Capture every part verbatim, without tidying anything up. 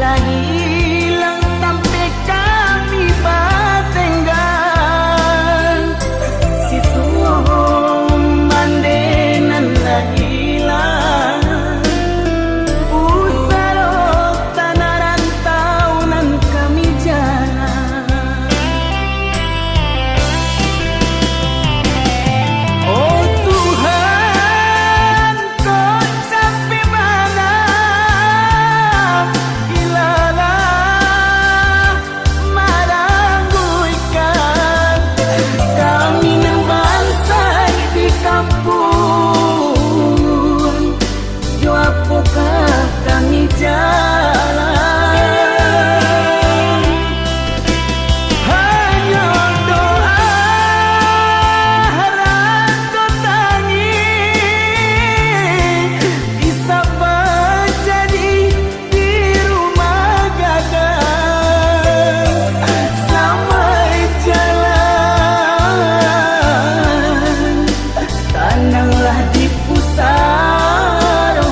Hilang tampek kami batenggang, situo mande nan lah hilang, pusaro tanah rantau nan kami jalan. Oh Tuhan, kok sampai mana ilalah marangguikan kami nan bansaik di kampuang. Jo apokah kami jalan? Hanyo doa, harato tangih, isaba jadi di rumah gadang, salamaik jalan. Tananglah di pusaro.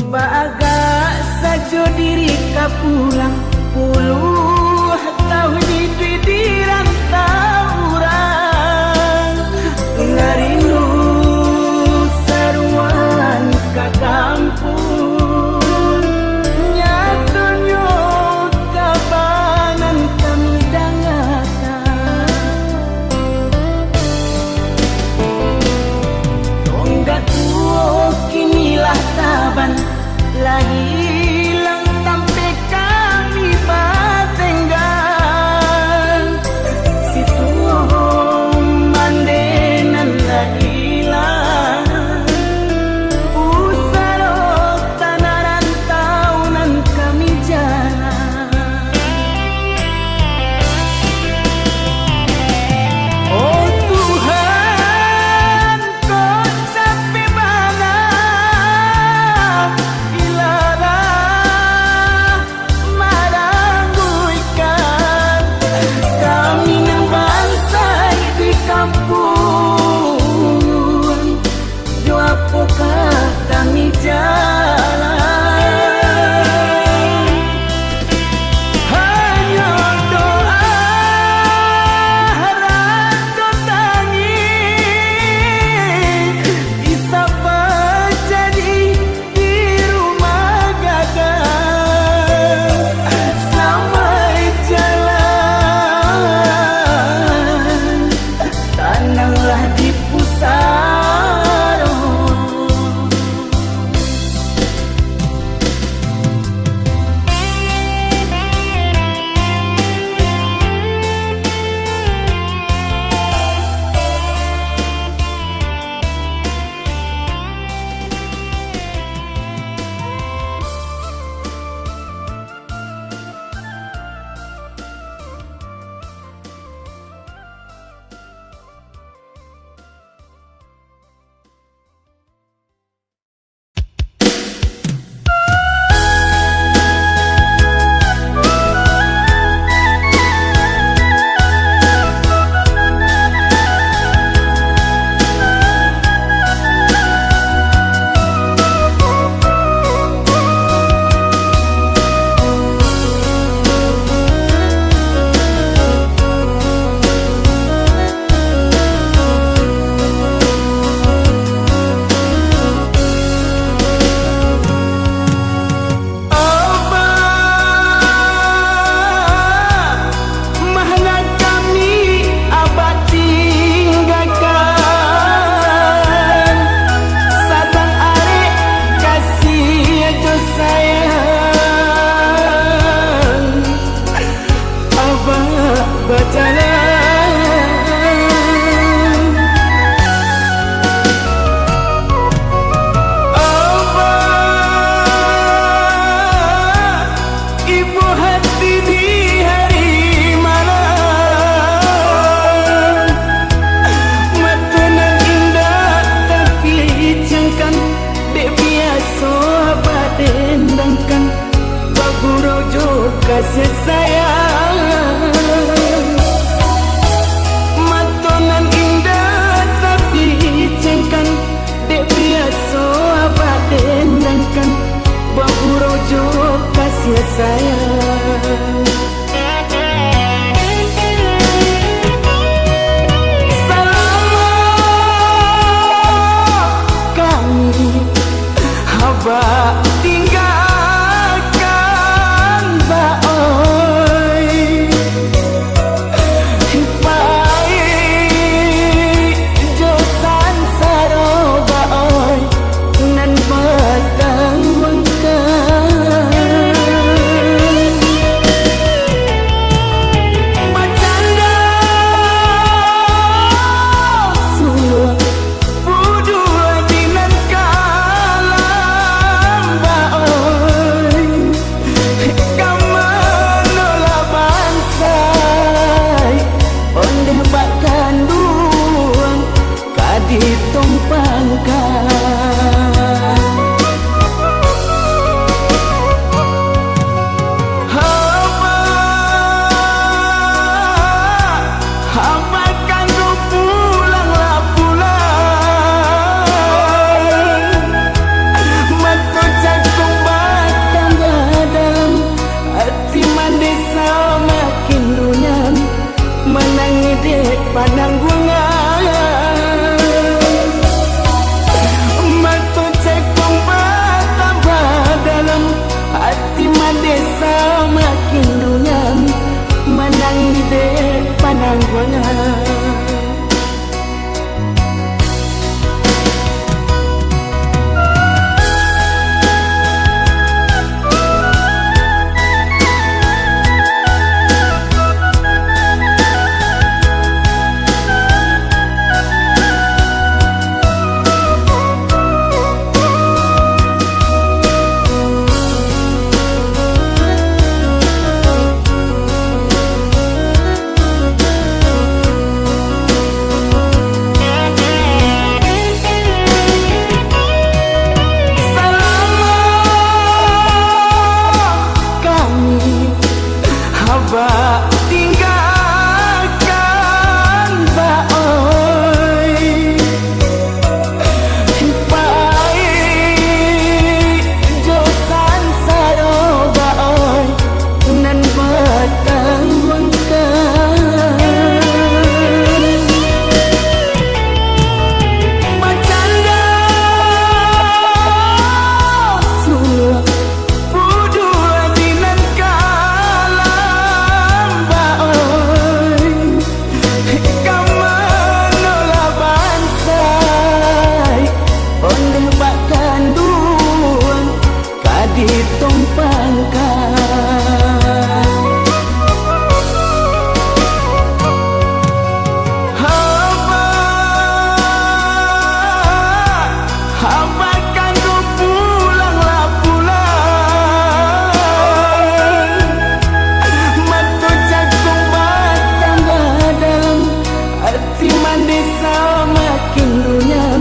Baagak sajo diri ka pulang, puluah taun iduik di rantau urang. Lah rindu saruan ka kampuang, nyatonyo kaba nan kami dangakan. Tonggak tuo kini lah taban, lah ilang tampek kami batenggang. Situo mande nan lah ilang, pusaro tanah rantau nan kami jalan. Oh Tuhan, kok sampai mana ilalah marangguikan kami nan bansaik di kampuang. Jo apokah kami jalan? Hanyo doa, harato tangih, isaba jadi di rumah gadang, salamaik jalan. Tananglah di pusaro. Abah, mah nan kami Abah tinggakan, sadang arek kasiah jo sayang. Abah bajalan. Oh, Panangguangan. Mato cekong batambah dalam, ati madesa makin runyam, manangih dek panangguangan. Salamo kami abak tinggakan, Bak, oi. Pai jo sansaro, Bak, oi, nan batangguangkan. Bacando suluah puduak di nan kalam, Bak, oi. Ka manolah bansai, ondeh bak kanduang ka ditumpangkan. Haba, haba kanduang pulanglah pulang. Mato cakung batambah dalam, ati mandesa makin runyam,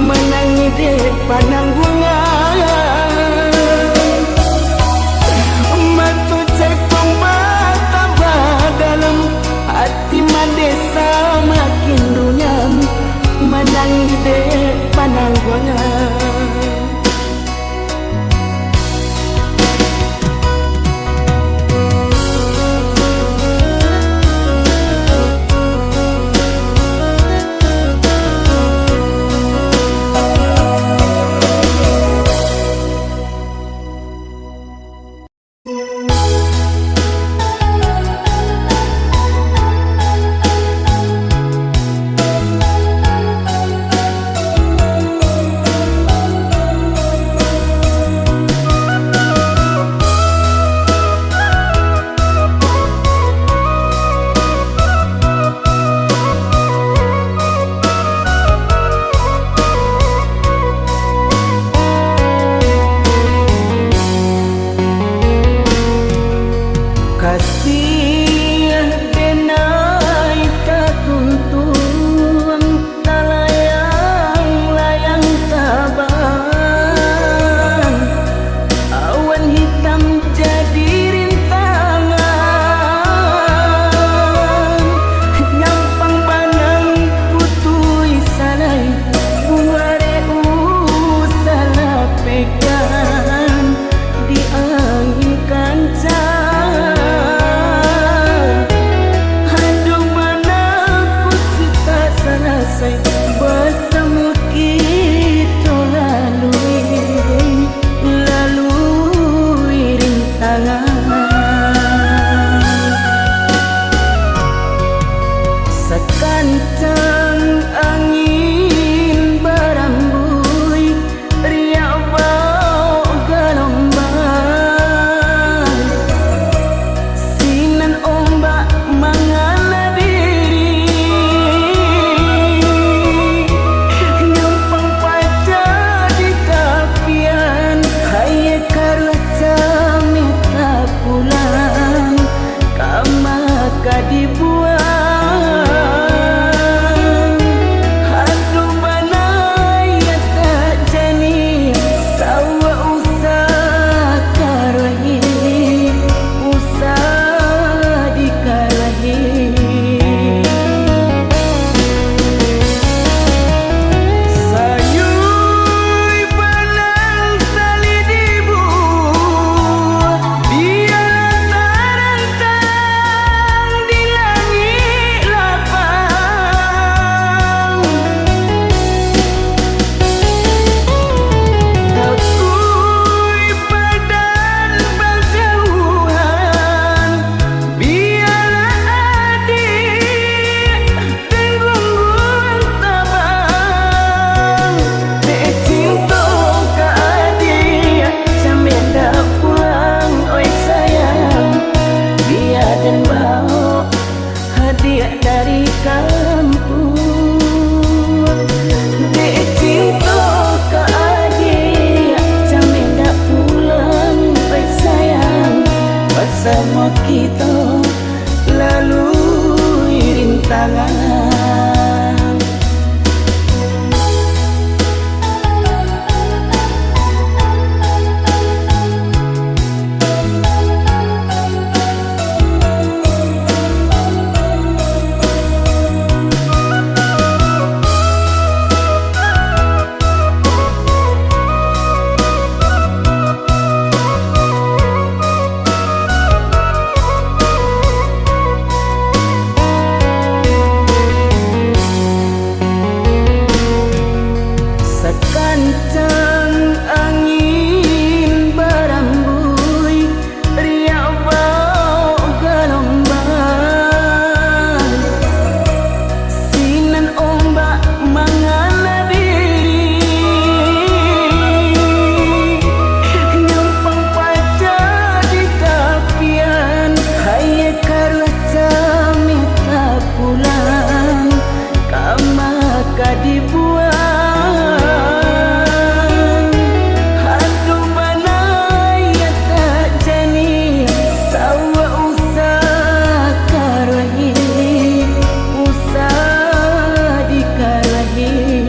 manangih dek panangguangan. Mato cekong batambah dalam, ati mandesa makin runyam, manangih dek panangguangan. Kasiah denai tatuntuang, talayang-layang taban. Awan hitam jadi rintangan, nyampang banang putuih salai, buarek usah lah pegang di angin kancang. Aduh, mana ku si tak salasai, basamo kito lalui, lalui rintangan. Sakancang angin barambuih, riak baok galombang, sinan ombak mangana diri, nyampang pacah di tapian, aia karuah cameh tapulang, kama ka dibuang. Aduh, bana iyo tak jani, sauak usah karuahi, usah dikaruahi. Sayui banang tali dibuah, bialah tarantang di langik. Diak dari kampuang, dek cinto ka adiak, jan mindak pulang, oi sayang, basamo kito lalui rintangan. Sakancang angin barambuih, riak baok galombang, sinan ombak mangana diri, nyampang pacah di tapian, hai karuah cameh tapulang. Kama ka dibuang, aduh bana iyo tak jani, sawah usah karuahi, usah dikaruahi.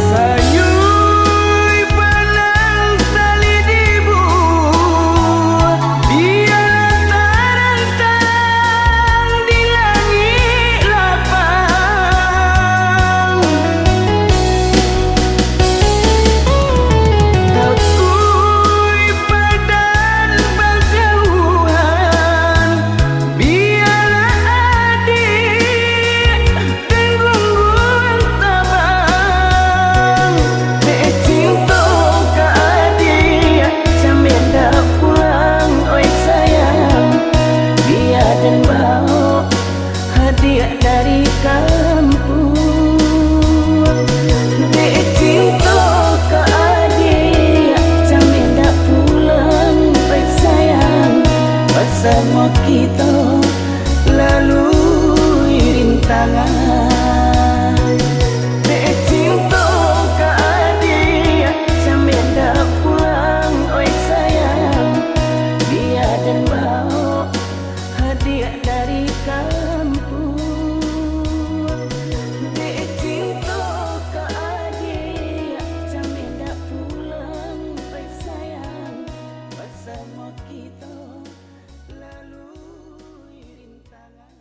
Sayui panang tali dibuah, bialah tarantang di langik lapang. Takuik padan bajauhan, bialah adiak tangguang tabang. Dek cinto ka adiak, jan mindak pulang, oi sayang, bia den baok hadiah dari kampuang. Dek cinto ka adiak, jan mindak pulang, oi sayang, basamo kito lalui rintangan. Dek cinto ka adiak, jan mindak pulang, oi sayang, bia den baok hadiah dari kampuang. Dek cinto ka adiak, jan mindak pulang, oi sayang, basamo kito lalui rintangan.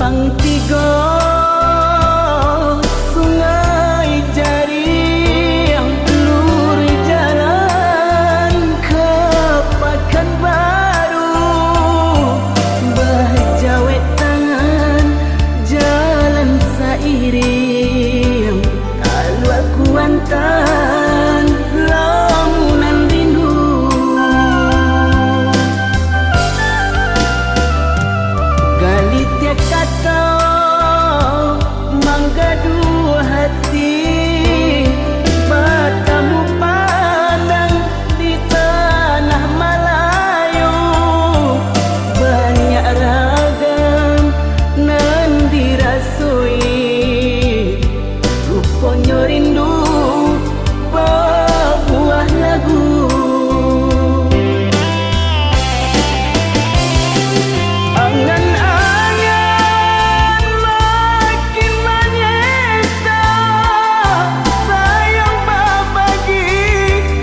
Tigo Sungai Jariang, lur jalan ka Pakanbaru, bajawek tangan jalan sairing. Talua Kuantan, lamunan rindu. Gali tiak kato, manggaduah hati, batamu pandang di tanah Malayu, banyak ragam nan dirasoi. Ruponyo rindu babuah lagu. Angan-angan makin manyesa, sayang babagi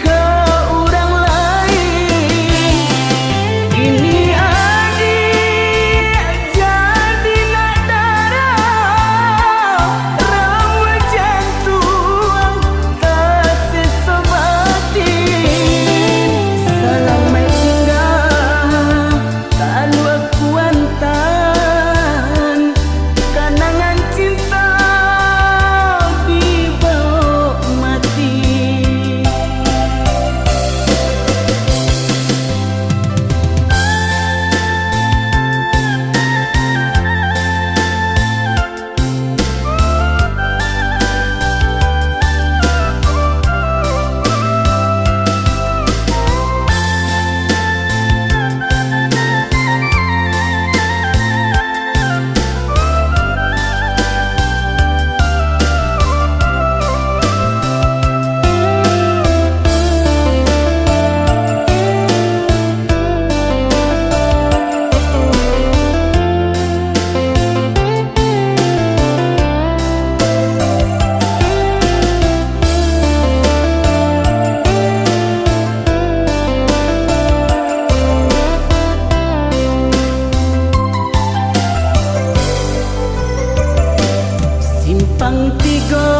ka urang lain. Kini adiak jadi nak darah, rambuik jantuang taseso batin. Salamaik tingga, Talua Kuantan, kanangan cinta dibawok mati. Simpang Tigo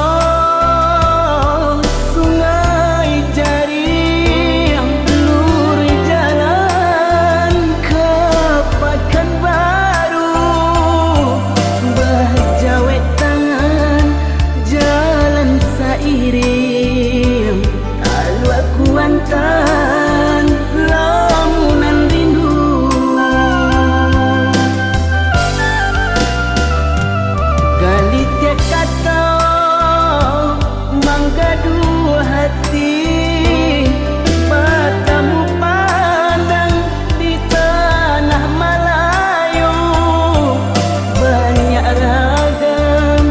Sungai Jariang, lur jalan ka Pakanbaru, bajawek tangan jalan sairing. Talua Kuantan, lamunan rindu. Gali tiak kato, manggaduah hati, batamu pandang di tanah Malayu, banyak ragam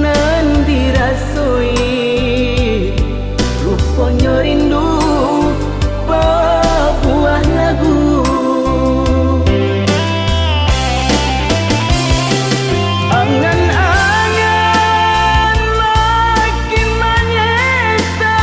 nan dirasoi. Ruponyo rindu babuah lagu. Angan-angan makin manyesa,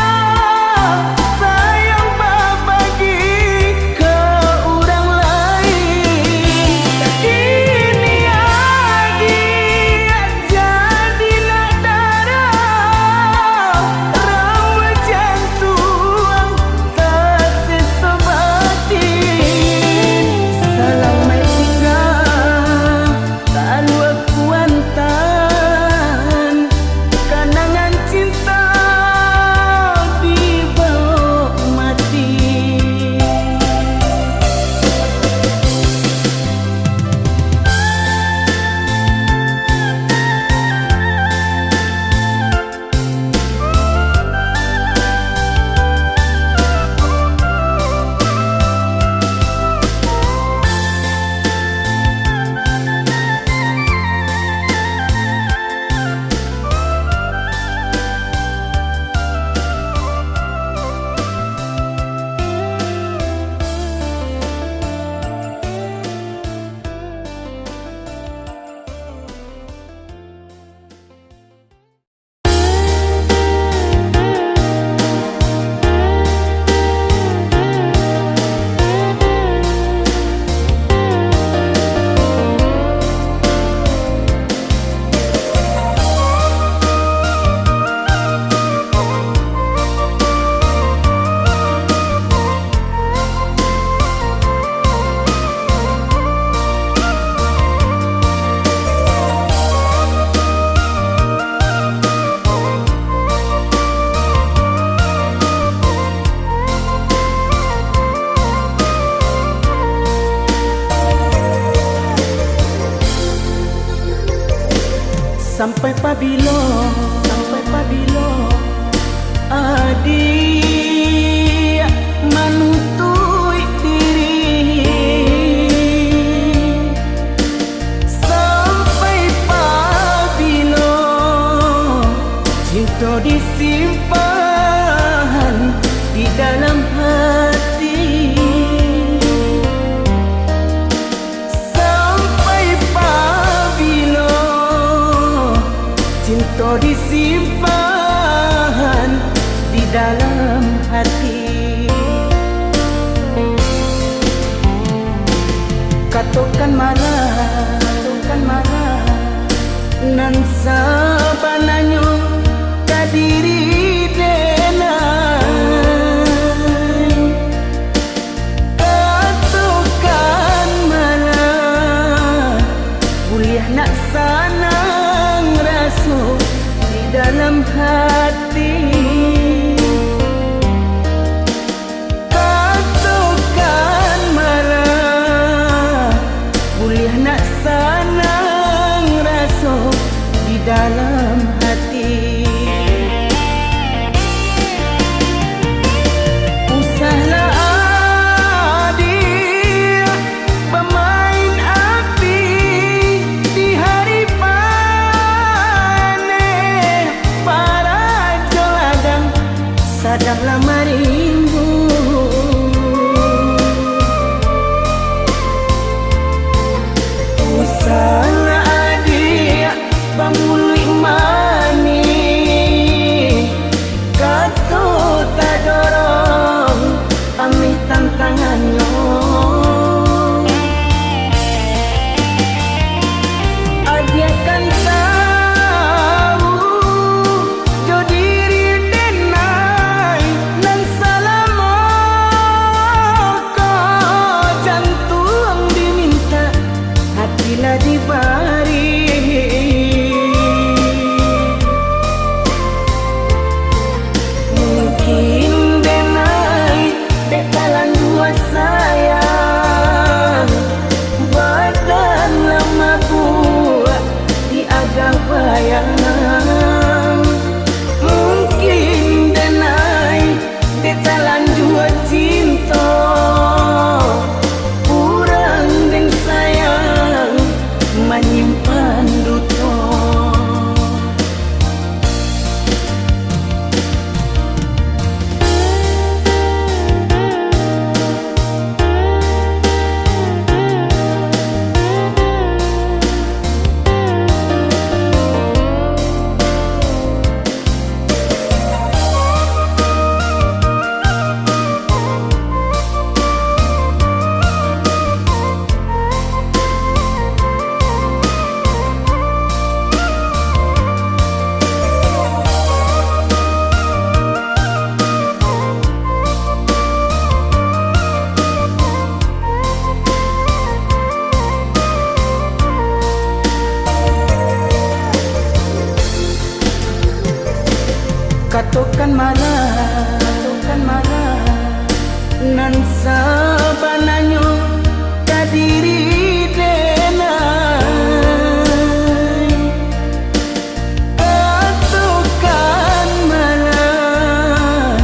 Sampai pabilo, sampai pabilo, adiak manutuik diri? Sampai pabilo cinto disimpan di dalam hati? Sampai pabilo cinto disimpan di dalam hati? Katokan malah, katokan malah, nan sabananyo ka diri denai. Katokan malah, buliah nak sanang raso di dalam hati. Katokan malah, buliah nak sanang raso di dalam hati. Usahlah adiak bamain api di hari paneh, barajo ladang sadang lah marimbuak. Usahlah adiak bamuluik manih, kato tadorong ameh tantangannyo. Adiak kan tahu, jo diri denai nan salamo ko, jantuang dimintak, hati lah dibari. Mungkin denai dek talanjua sayang, badan lah mabuak di agak bayang. Mungkin denai dek talanjua cinto, urang den sayang manyimpan duto. Katokan malah, katokan malah, nan sabananyo ka diri denai. Katokan malah,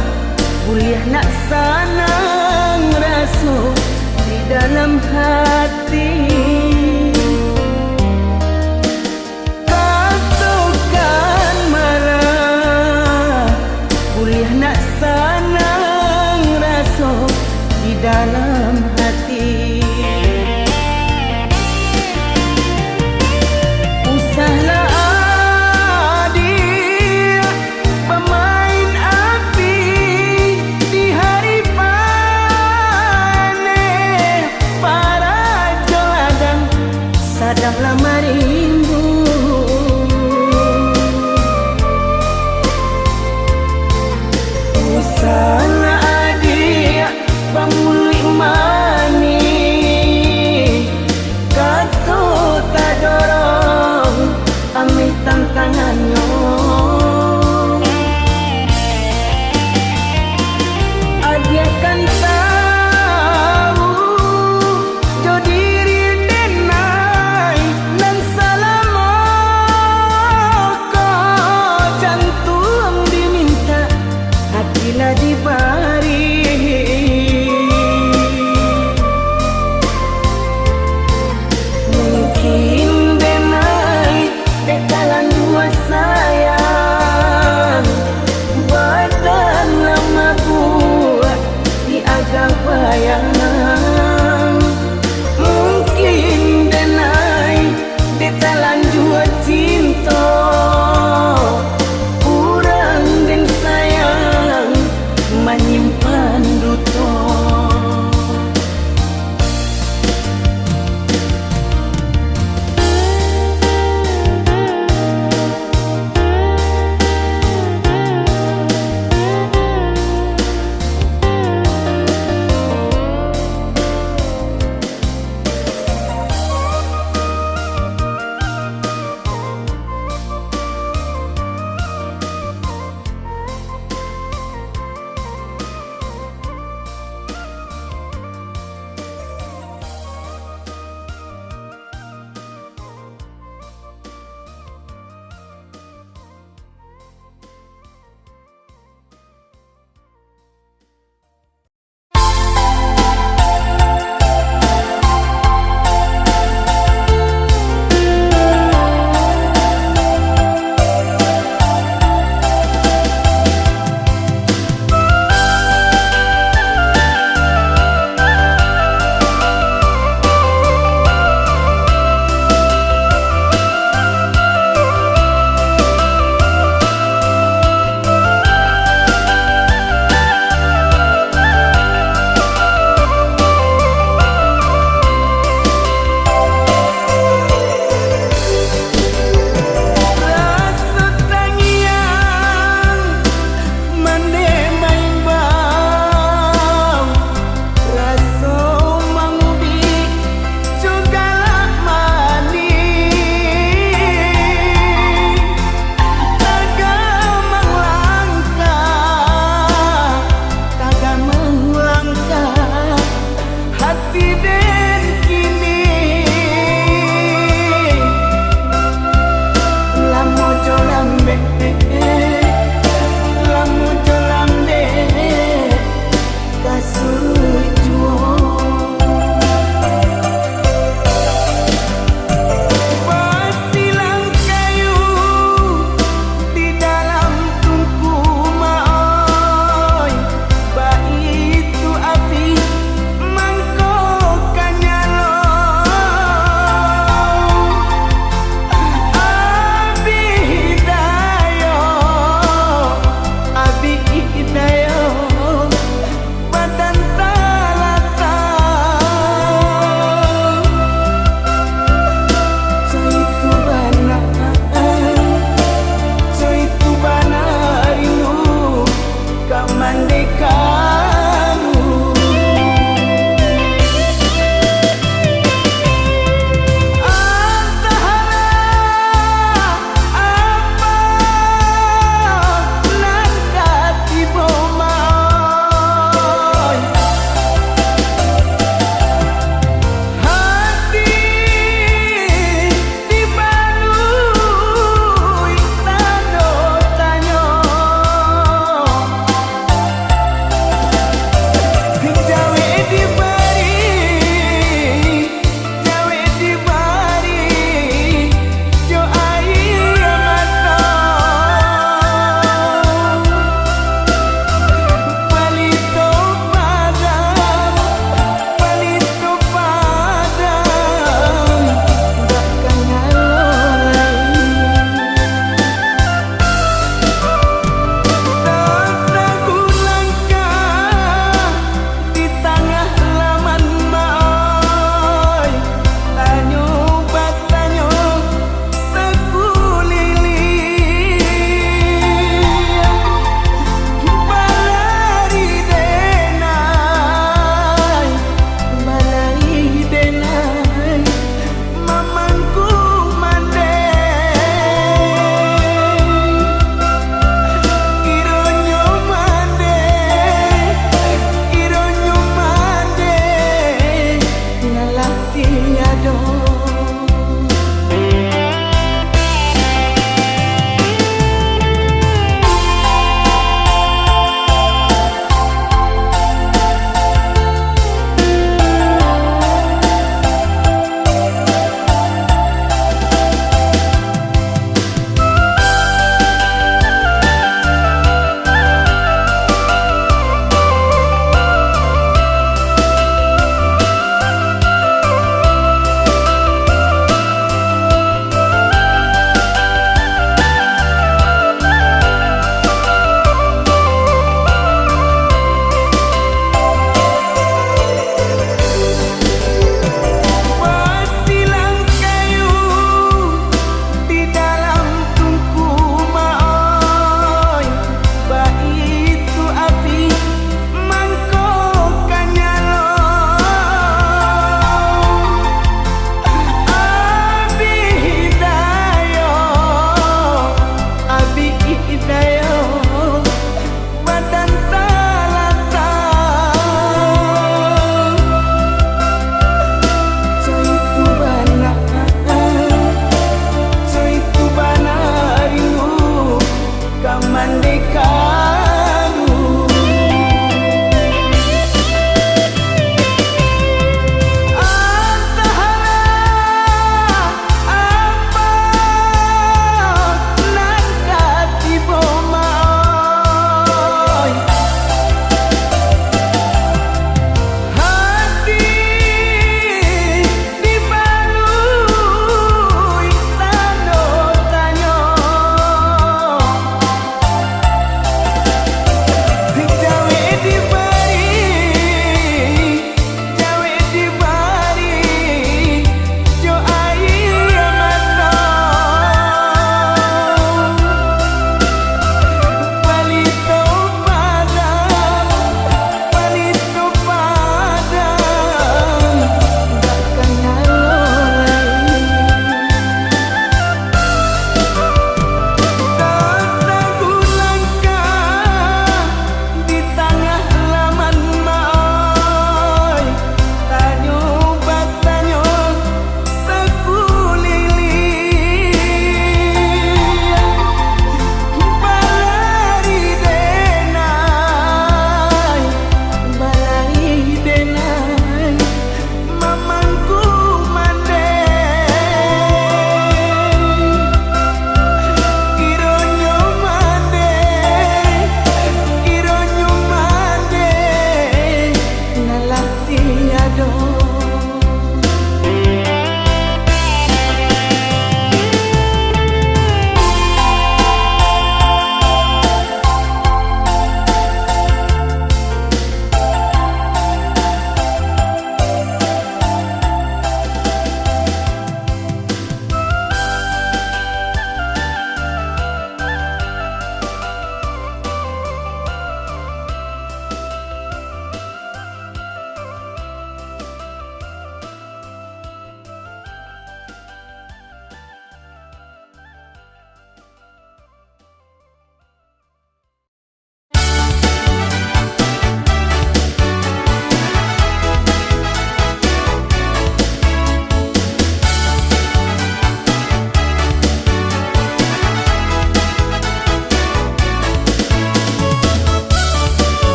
buliah nak sanang raso di dalam hati. Katokan malah, buliah nak sanang raso di dalam hati.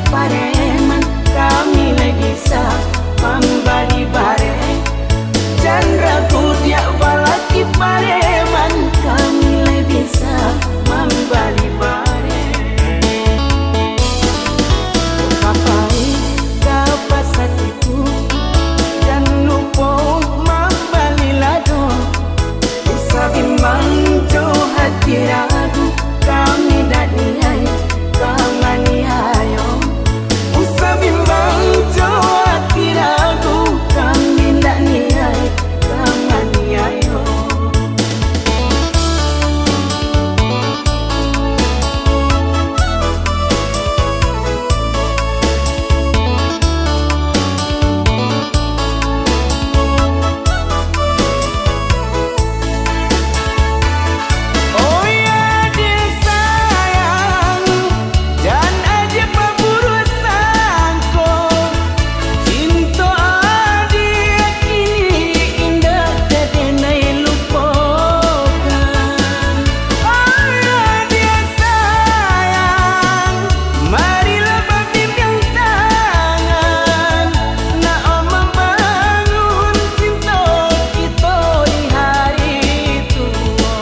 pareman, kami lai bisa mambali bareh. Jan ragu diak balaki pareman, kami lai bisa mambali bareh. Kapai ka pasa itu, jan lupo mambali lado. Usah bimbang jo hati ragu, kami ndak niaik ka maniayo. Usah bimbang jo hati ragu, kami ndak niaik ka maniayo. Oh ya, dek sayang, jan aja baburuk sangko. Cinto adiak kini indak tadenai lupokan. Oh ya, dek sayang, marilah babimbiang tangan, nak mambangun cinto kito di hari tuo.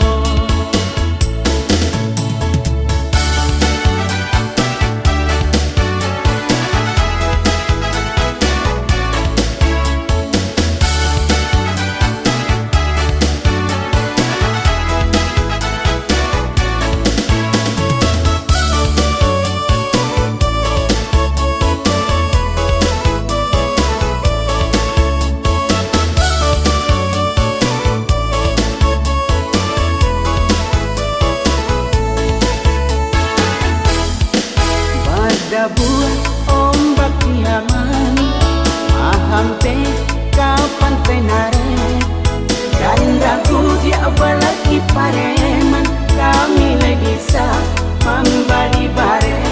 Badabua ombak Piaman, mahampeh ka Pantai Nareh. Jan ragu diak balaki pareman, kami lai bisa mambali bareh.